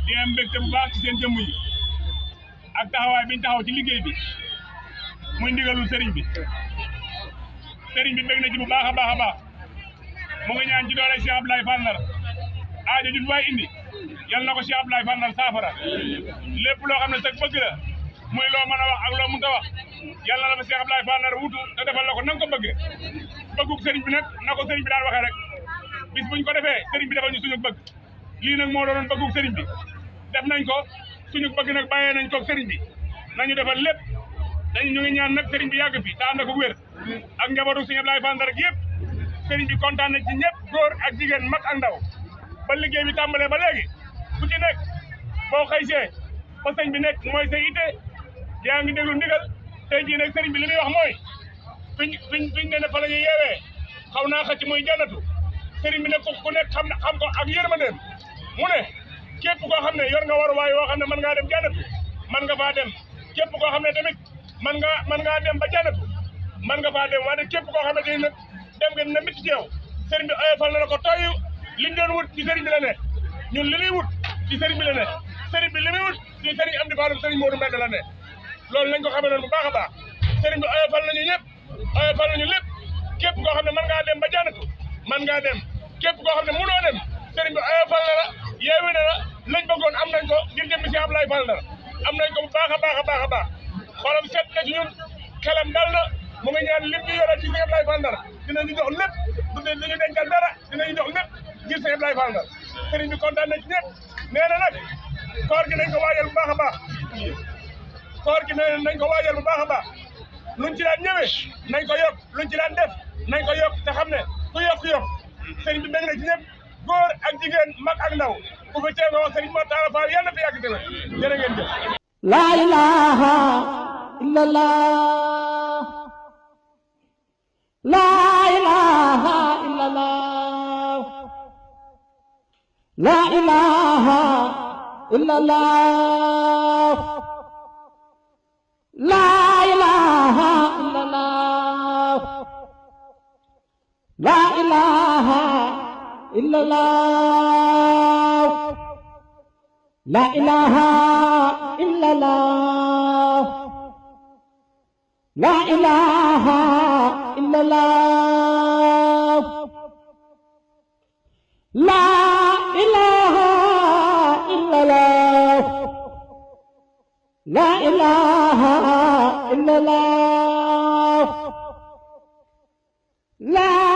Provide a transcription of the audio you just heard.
di am mbégte bu baax ci seen jëmm yi ak taxawaay biñ taxaw ci liggéey bi muy ndigalul sëriñ bi bég na ci bu baax a baax mu ngi ñaan ci doole Cheikh Abdoulaye Fall Ndar aajo jut waay indi yal na ko Cheikh Abdoulaye Fall Ndar saafara lépp loo xam ne sax bëgg la muy loo mën a wax ak loo mënta wax yal na la fa Cheikh Abdoulaye Fall Ndar wutu te defal la ko na nga ko bëggee bëggug sëriñ bi nag na ko sëriñ bi daan waxee rek bis buñ ko defee sëriñ bi defal ñu suñu bëgg lii nag moo doon bëggug sëriñ bi def nañ ko suñu bëgg nag bàyyee nañ ko sëriñ bi nañu defal lépp ñu ngi ñaan nag sëriñ bi yàgg fi te ànd ak wér ak njabootu Sëriñ Abdoulaye Fall Ndar ak yëpp sëriñ bi kontaan na ci ñëpp góor ak jigéen mag ak ndaw ba liggéey bi tàmbalee ba léegi ku ci nekk boo xëysee fa sëñ bi nekk mooy sa ite yaa ngi déglu ndigal tey jii nag sëriñ bi li muy wax mooy fiñ ne fa la ñuy yeewee xaw naa xëcc muy jannatu sëriñ bi nag ku nekk xam ko ak yërmandeem mu ne képp koo xam ne yor nga waruwaay woo xam ne mën ngaa dem jannatu mën nga faa dem képp koo xam ne tamit mën ngaa dem ba jannatu mën nga faa dem waaye képp koo xam ne nag dem nga na métti ci yow sëriñ bi oyofal na ko tooy liñ doon wut ci sëriñ bi la ne ñun li muy wut ci sëriñ bi la ne sëriñ bi li muy wut ci sëriñ Amdi Fallum sëriñ Modou Mbend la ne loolu lañ ko xamee noonu bu baax a baax sëriñ bi oyofal nañu ñëpp oyofal nañu lépp képp koo xam ne mën ngaa dem ba jannatu mën ngaa dem képp koo xam ne mënoo dem sëriñ bi oyofal na la yeewi na la lañ bëggoon am nañ ko ngir jëm si Abdoulaye Fall Ndar am nañ ko bu baax a baax xolam set na ci ñun xelam dal na mu ngi ñaan lim ñu yore ci Sëriñ Abdoulaye Fall Ndar dinañu jox lépp du ñu dencal dara dinañu jox lépp ngir Sëriñ Abdoulaye Fall Ndar sëriñ bi kontaan na ci ñëpp nee na nag koor gi nañ ko waajal bu baax a baax koor gi nee nañ ko waajal bu baax a baax luñ ci daan ñëwee nañ ko yokk luñ ci daan def nañ ko yokk te xam ne ku yokk sëriñ bi bég na ci ñëpp góor ak jigéen mag ak ndaw ku fi teewoo sëriñ Mor Talla Fall yal na fi yàgg tamit jërë ngeen jëf la ilaha illallah la ilaha illallah la ilaha illallah la ilaha illallah la ilaha illallah la ilaha illallah la ilaha illallah la ilaha illallah la ilaha illallah la